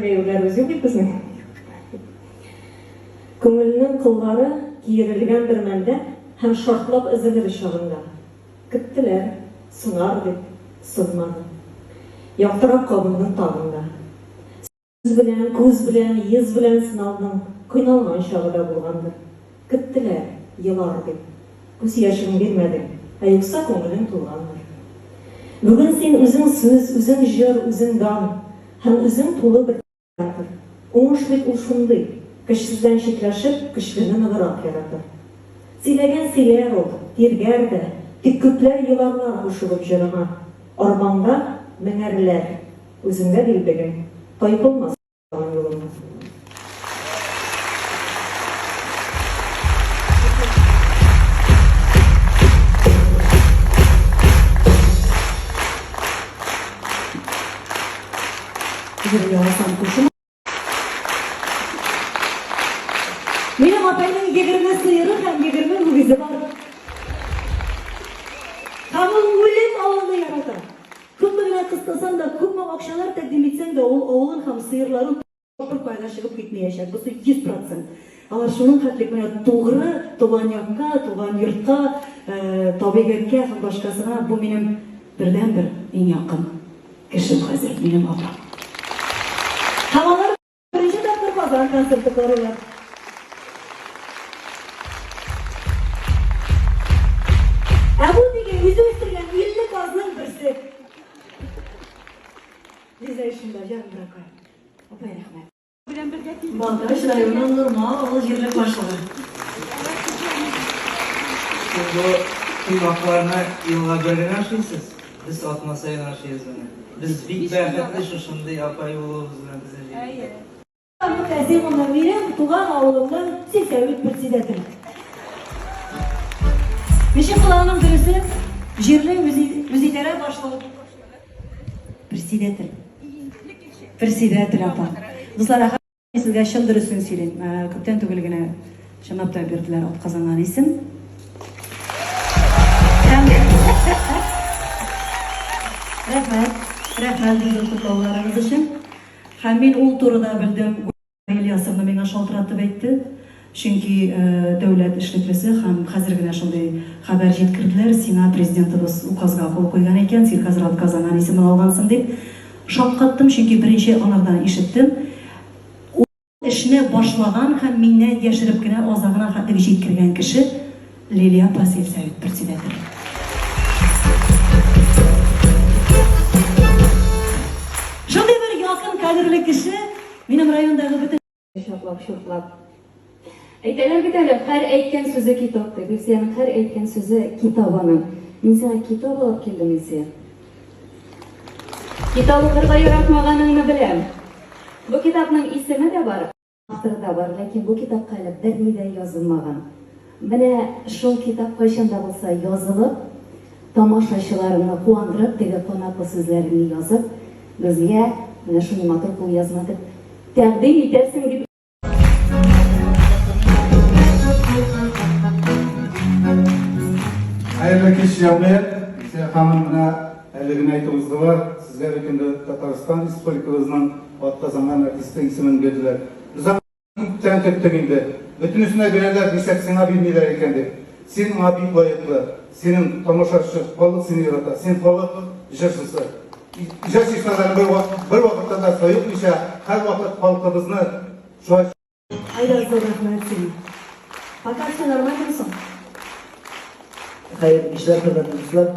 бәюләребез юк бит безнең. Күңелнең кыллары киерелгән бер мәлдә һәм шартлап өзелер чагында. Көттеләр, сынар дип, сынмады. Яктырак кабындың тагын да. Сүз белән, күз белән, йөз белән сыналдың, кыйналган чагы да булгандыр. Көттеләр, елар дип. Күз яшең бирмәдең, ә юкса күңелең тулгандыр. Бүген син үзең сүз, үзең җыр, үзең дан һәм үзең тулы бер театр. Уңыш бит ул шундый, көчсездән читләшеп, көчлене ныграк яратыр. Сөйләгән сөйләр ул, тиргәр дә, тик күпләр еларлар кушылып җырыңа. Арбаңда меңәрләр. Үзеңдә дилбегәң, тайпылмас торган юлыңа. Җырлый алсам кушым. Минем апайның 20 сыеры һәм 20 үгезе бар. Һәм ул үлем авылны ярата. Күпме генә кыстасаң да, күпме акчалар тәкъдим итсәң дә, ул авылын һәм сыерларын беркая да чыгып китмәячәк. Бусы 100 процент. Алар шуның хәтлек менә тугры туган якка, туган йортка, табигатькә һәм башкасына. Бу минем бердәнбер иң якын кешем хәзер, минем апам. Һәм алар беренче тапкыр Казан концерты карыйлар. Ә бу теге үзе үстергән 50 казның берсе. Лиза Ишимбай, җаным дорогая. Апай, рәхмәт. Белән бергә килдек. Балтач районының Норма авыл җирлек башлыгы. Сез бу коймакларны елга бер генә ашыйсыз, без атна саен ашыйбыз менә. Без бик бәхетле шушындый апай булуыбыз белән безнең җирлектә. Касыймовна минем туган авылымның сельсовет председателе. Ничек кыланың дөресе? Җирле үзидарә башлыгы. Председатель. Председатель апа. Дуслар, әхәт сезгә чын дөресен сөйлим. Э, күптән түгел генә чынлап та бирделәр атказанган исем. Рәхмәт, рәхмәт безнең котлауларыгыз өчен. Һәм мин ул турыда белдем. Ильясовна миңа шалтыратып әйтте, чөнки дәүләт эшлеклесе һәм хәзер генә шундый хәбәр җиткерделәр, сиңа президентыбыз указга кул куйган икән, син хәзер атказанган исемен алгансың дип. Шаккаттым, чөнки беренче анардан ишеттем. Ул эшне башлаган һәм миннән яшереп кенә азагына хәтлек җиткергән кеше Лилия апа сельсовет председателе. Шундый бер якын кадерле кеше Минем райондагы бөтен. Чатлап, чуртлап. Әйтәләр бит әле, һәр әйткән сүзе китап дип. Илсөянең һәр әйткән сүзе китап аның. Мин сиңа китап алып килдем, Илсөя. Китап укырга яратмаганыңны беләм. Бу китапның исеме дә бар, авторы да бар, ләкин бу китапка әле берни дә язылмаган. Менә шул китап кайчан да булса язылып, тамашачыларыңны куандырып, теге канатлы сүзләреңне язып, безгә менә шундый матур кулъязма дип тәкъдим итәрсең дип. Хәерле кич, җәмгыять! Илсөя ханым, менә әле генә әйтеп уздылар, сезгә бит инде Татарстан Республикабызның атказанган артисты исемен бирделәр. Без аны Күптән көттек инде. Бөтенесенә бирәләр, нишләп сиңа бирмиләр икән дип. Син аңа бик лаеклы. Синең тамашачы, халык сине ярата. Син халык җырчысы. Иҗат чишмәләрен бер бер вакытта да саекмыйча, һәрвакыт халкыбызны шулай Айдар, зур рәхмәт сиңа. Пока все нормально соң? Хәерле кичләр, хөрмәтле дуслар.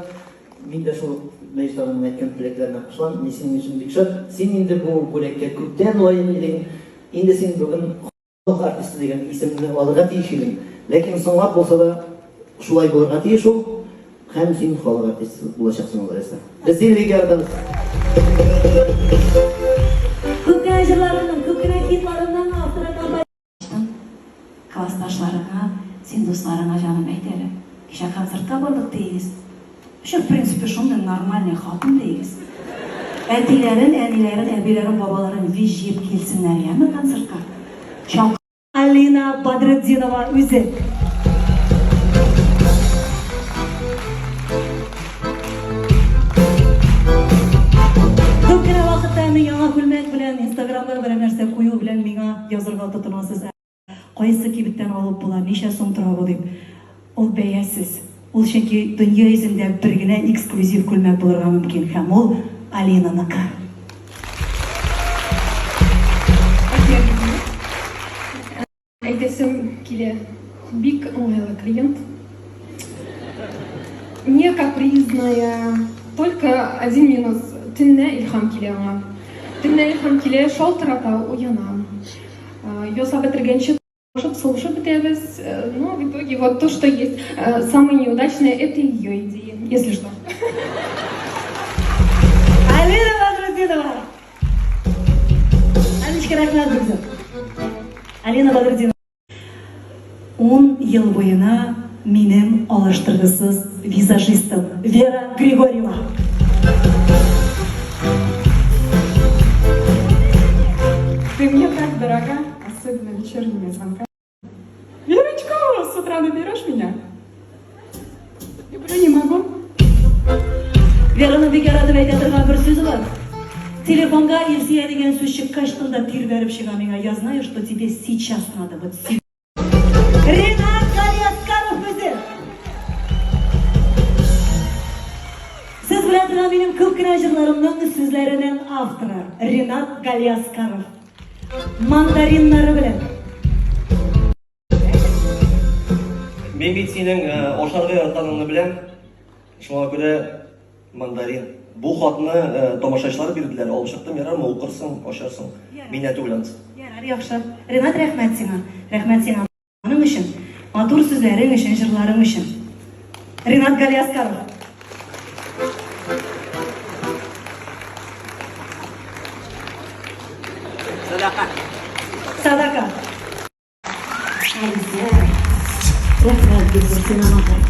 Мин дә шул ук Мәҗит абыйның әйткән теләкләренә кушылам. Мин синең өчен бик шат. Син инде бу бүләккә күптән лаек идең. Инде син бүген халык артисты дигән исемне алырга тиеш идең. Ләкин соңлап булса да шулай булырга тиеш ул. Һәм син халык артисты булачаксың алла язса. Без сине бик яратабыз. Күп кенә җырларының, күп кенә хитларының авторы композиторы. Классташларыңа, син дусларыңа җаным әйт әле. Кичә концертка бардык диегез. Вообще, в принципе, шундый нормальный хатын диегез. Әтиләрен, әниләрен, әбиләрен, бабаларын вич җыеп килсеннәр, яме концертка. Чак. Алина Бадретдинова үзе. Күп кенә вакытта мин яңа күлмәк белән Инстаграм Инстаграмда берәр нәрсә кую белән миңа язырга тотынасыз. Кайсы кибеттән алып була, ничә сум тора бу дип. Ул бәясез. Ул чөнки дөнья йөзендә бер генә эксклюзив күлмәк булырга мөмкин һәм ул Алинаныкы. Әйтәсем килә, бик уңайлы клиент. Не капризная, только один минус, төнлә илһам килә аңа. Төнлә илһам килә, шалтырата, уянам. Ясап бетергәнче Шып сугышып бетәбез, но в итоге вот то, что есть. Самое неудачное, это ее идея, если что. Алина Бадрутдинова! Аличка, рәхмәт бик зур. Алина Бадрутдинова. Ун ел буена минем алыштыргысыз визажистым Вера Григорьева. Ты мне так дорога, особенно вечерними звонками. Верочка, с утра наберешь меня? Люблю, не могу. Вераның бик яратып әйтә торган бер сүзе бар. Телефонга Илсөя дигән сүз чыккач та тир бәреп чыга миңа. Я знаю, что тебе сейчас надо. Вот Ренат Галиаскаров үзе. Сез белә торган минем күп кенә җырларымның сүзләренең авторы Ренат Галиаскаров. Мандариннары белән. Мин бит синең э, ашарга яратканыңны беләм. Шуңа күрә мандарин. Бу хатны э, тамашачылар бирделәр, алып чыктым, ярармы, укырсың, ачарсың. Минә түгел анысы. Ярар, яхшы. Ренат, рәхмәт сиңа. Рәхмәт сиңа. Аның өчен, матур сүзләрең өчен, җырларың өчен. Ренат Галиаскаров. Садака. Садака. Рәхмәт, бик зур сиңа, матур.